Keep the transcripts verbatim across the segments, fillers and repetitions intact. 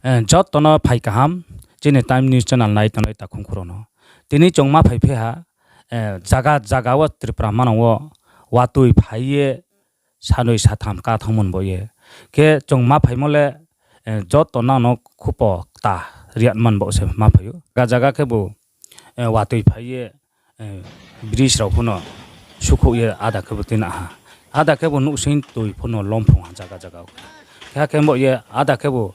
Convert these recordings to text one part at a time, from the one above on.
Eh, joto no phai kaham, chini Time News channel nai tongnai takhum khuro no. Tini chung ma phaiphi ha, eh, zaga zaga wo Tripura manang wo watoi phai ye sanoi satham ka thangmo ni baoh ye. Khe chung ma phaimo le, eh, joto nang no khupo kta riatma ni baoh se ma phai ou. Zaga zaga khebu, eh, watoi phai ye, eh, bridge rao pho no sukhouh ye ada khebu tuina ha. Ada khebu nuhsing toi pho no lomphung ha zaga zaga wo. Khe akhe baoh ye ada khebu,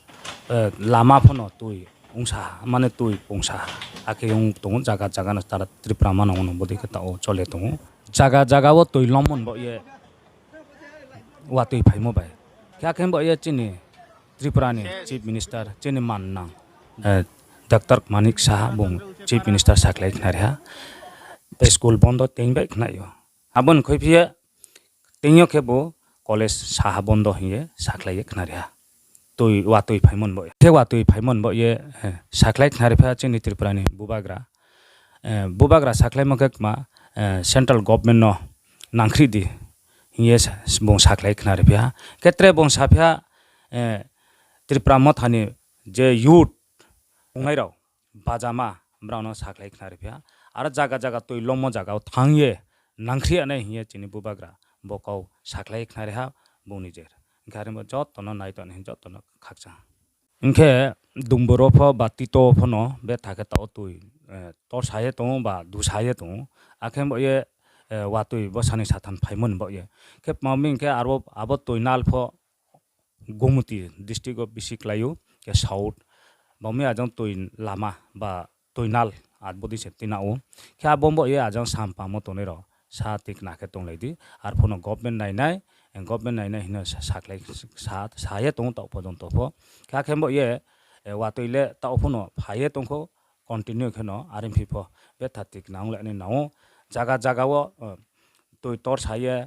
eh, lama pho no toi ongsa ha, mane toi pungsa ha. Akhe ong tong ou zaga zaga no tara Tripura manang wo no bodei khe taoh wo chole tong ou. Zaga zaga wo toi lommo ni baoh ye watoi phaimo bai. Khe akhe baoh ye chini Tripura ni Chief Minister, chini mannang, eh, Doctor Manik Saha bung Chief Minister sakhlai khnari ha. School bondo tei bai khnai ou. Abo ni khuiphi ye tei yo khebu college saha bondo hing ye sakhlai ye khnari ha. Toi, watoi phaimo ni baoh ye. Khe watoi phaimo ni baoh ye, eh, sakhlai khnari pha chini Tripura ni bubagra. Eh, bubagra sakhlaimo khe kma, eh, central government no nangkhri di hing ye sa-, bung sakhlai khnari pha. Khe tre bung saphi ha, eh, Tripura Motha ni je youth ongnai rao, bajama, brao no sakhlai khnari pha. Aro zaga zaga toi lommo zaga wo thanng ye nangkhri ya nai hing ye chini bubagra bo kau sakhlai khnari ha bung ni jer. Hing khe are bo joto no nai tong ni hing joto no khakchang. Hing khe Dumbur wo pho ba Tito pho no betha khe taoh wo toi, eh, torsa ye tong ou ba dusa ye tong ou. Akhe baoh ye, eh, watoi bo sanoi satham phaimo ni baoh ye. Khe tma mi hing khe aro abo toi nal pho Gomoti district wo bisi klái ou, khe south. Bo mi ajang toi lama ba toi nal abo dei se tuina ou. Khe abo baoh ye ajang sampamo tongnai rao sa tikna khe tonglai di. Arphuh no government nainai, government nainai hing no sa-, sakhlai sa-, sa ye tong ou taoh porjonto pho. Khe akhe baoh ye, eh, watoi le taoh pho no phai ye tong khou, continue khe no are phi pho betha tikna onglai nai nang ou. Zaga zaga wo, eh, toi torsa ye,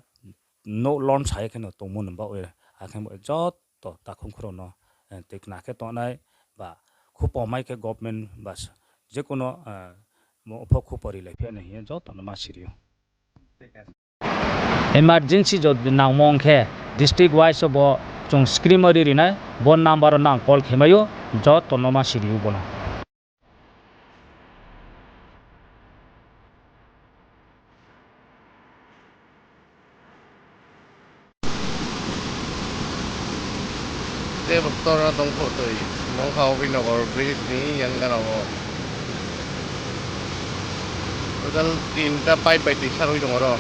nouh lomsa ye khe no tongmo ni baoh ye, akhe baoh ye joto takhum khuro no, eh, tikna khe tongnai ba khupo mai khe government ba s-, je kuno, eh, mo pho khupo rilai phi nai hing ye joto no ma siri ou. Emergency jodi nangmo ong khe district wise wo bo chung screen wo ri ri nai, bo number wo nang call khe mai ou, joto no ma siri ou bo no. Tei bo ktor no tong pho toi, Mongkha Obhinagar bridge ni yang gana wo. Total tinta pipe bai tui saroi tong aro.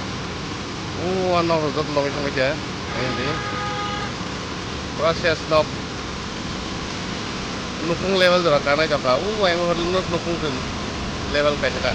O ano joto logoi thanngmai se, nai di. Pura ses nok. Nukhung level jora kanai tongkha. O ang nukhung level kaisa kha.